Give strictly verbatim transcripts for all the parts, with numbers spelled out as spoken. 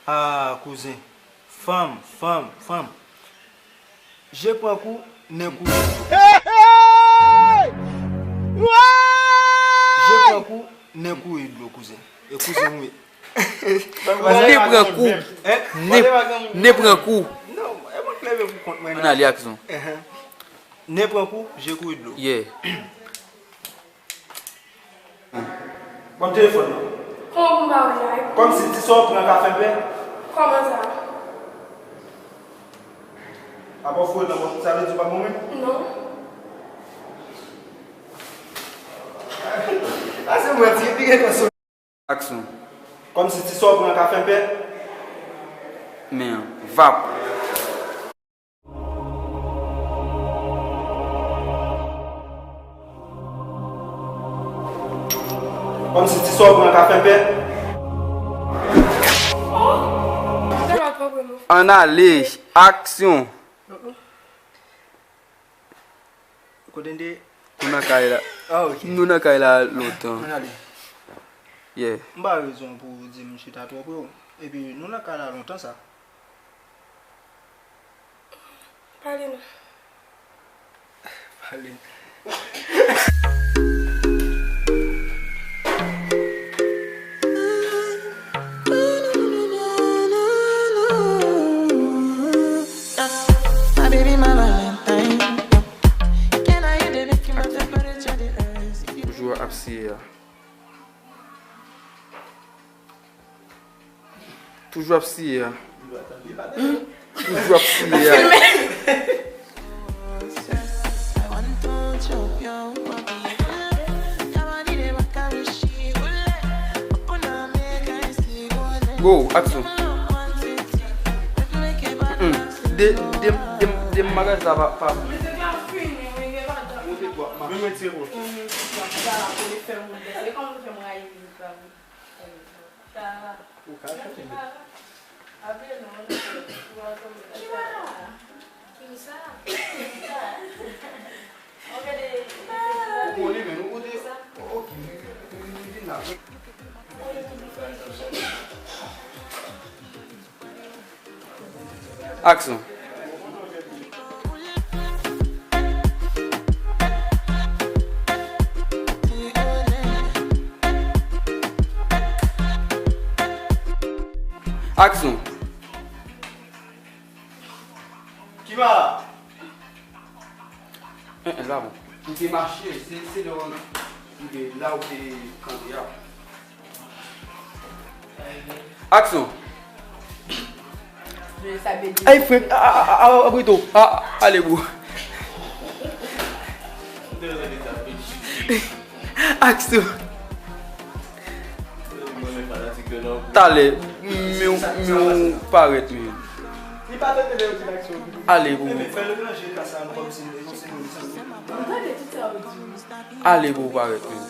Ah, kouzen. Fanm, fanm, fanm. Je pran kou, nen kou. Je pran kou, nen kou dlo, kouzen. E kouzen m wi. Nen pran kou. Hein? Nen, nen pran kou. Non, e mwen k leve pou kont mwen. Ann ale, aksyon. Nen pran kou, je kouri dlo. Yeah. Ban m telefòn nan. Kòman pou m pa wè la? Kòmsi ti sa w pran ka fè m pè? Kòman sa? Apa w foure nan pòt, sa vle di w pa bon menm? Non. A se manti, epi gen kòso. Aksyon. Kòmsi ti sa w pran ka fè m pè? Men, vap. Kòmsi ti sa w pran ka fè m pè? Ann ale, aksyon. Kote n te ye? Nou nan kay la. Ah, ok. Nou nan kay la lontan. Ann ale. Yeah. M pa rezon pou w di m chita twò pre w. Epi, nou nan kay la lontan sa. Pale non. Pale. My baby, my Valentine. Can I hear the nicking of the bird at the earth? Toujou ap siye a. Toujou ap siye a. Toujou ap siye a. Go, aksyon. Mm-mm. De, de, de, de magaz la pa, pa. Ou ka chante. Ou konnen, men nou kote. Ok, men, men, men, men, men, men. Aksyon. Aksyon. Ki pa la? Eh, eh, la bon. Ou te mache, se, se lè w rive la ou te kanpe a. Aksyon. Ay, frè, a, a, a, a, a, pito. A, a, ale, bro. Aksyon. Talè, men w, men w parèt, men. Ale, bro. Ale, bro, parèt, men.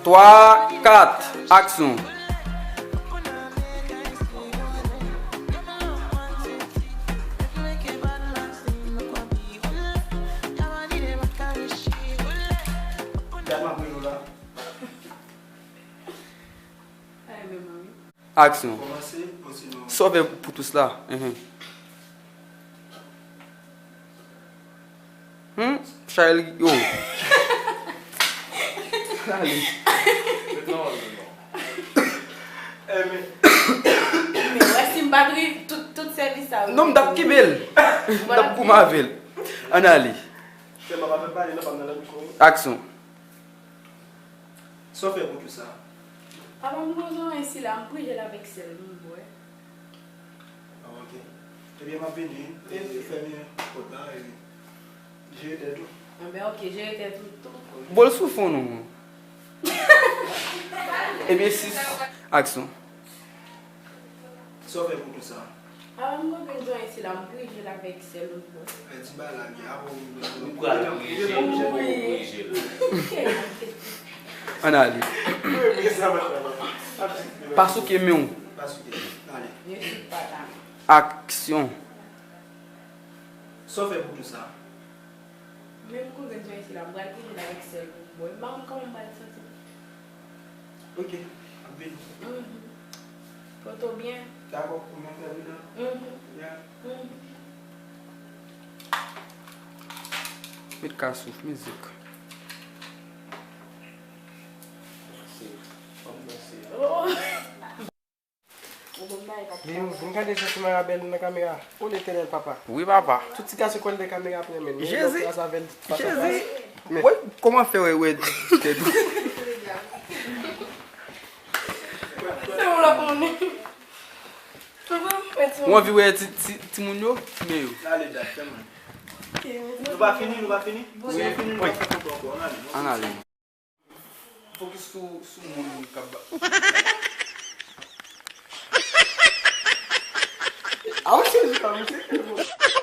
Twa, kat, aksyon. Aksyon. Sa w fè pou tous la? Enhen. Hmm? Chayèl, yo. Ale. Men wè si m pa t ri, tout, tout sèvis sa yo. Non, m t ap kenbe l. M t ap goumen avè l. Ann ale. Aksyon. Sa w fè pou tout sa? Papa m, m gon zanmi isi la, m priye l avèk sèl m bwè. Ah, ok. Ebyen, m ap vini, e, e fèmen pòt la, e jere tèt ou. Enben, ok, jere tèt ou tou. Bòl sou fon nou. Ebyen, sis. Aksyon. Sa w fè pou tout sa? Avan m konprann jan isi la, m priye l avèk sèl ou bwè. Fè ti bagay la byen, avan ou... Ou pral priye l, ou priye l. Ann ale. Pa souke men w. Pa souke. Ale. Aksyon. Sa w fè pou tout sa? Men m konprann jan isi la, m pral priye l avèk sèl ou bwè. M pa konn kòman m pral santi m. Ok, ap vini. Mhm. To byen. Dakò, pou mwen fè vide. Mhm. Yeah. Mhm. Met ka souf mizik. Mèsi. Fòm mèsi. Oh. Vin, vin gade jan ti Maya bèl nan kamera. O Letènèl, papa. Wi, papa. Tout ti gason kwè l de kamera ap renmen l. Men Jezi. Lè w kraz avè l, fas a fas. Jezi. Men. Woy, kòman fè wè, wè tèt ou? Se ou la konnen. Papa, mèt ou. Ou anvi wè ti, ti, timoun yo? Men yo. Ale, dat, fè mwen. Ok, mèt ou. Nou pa fini, nou pa fini? Wi. Si nou fini, nou pa fè konpò ankò. Ann ale. Ann ale. Fokis sou, sou moun k ap ba. A, w sezi kanmenm, se.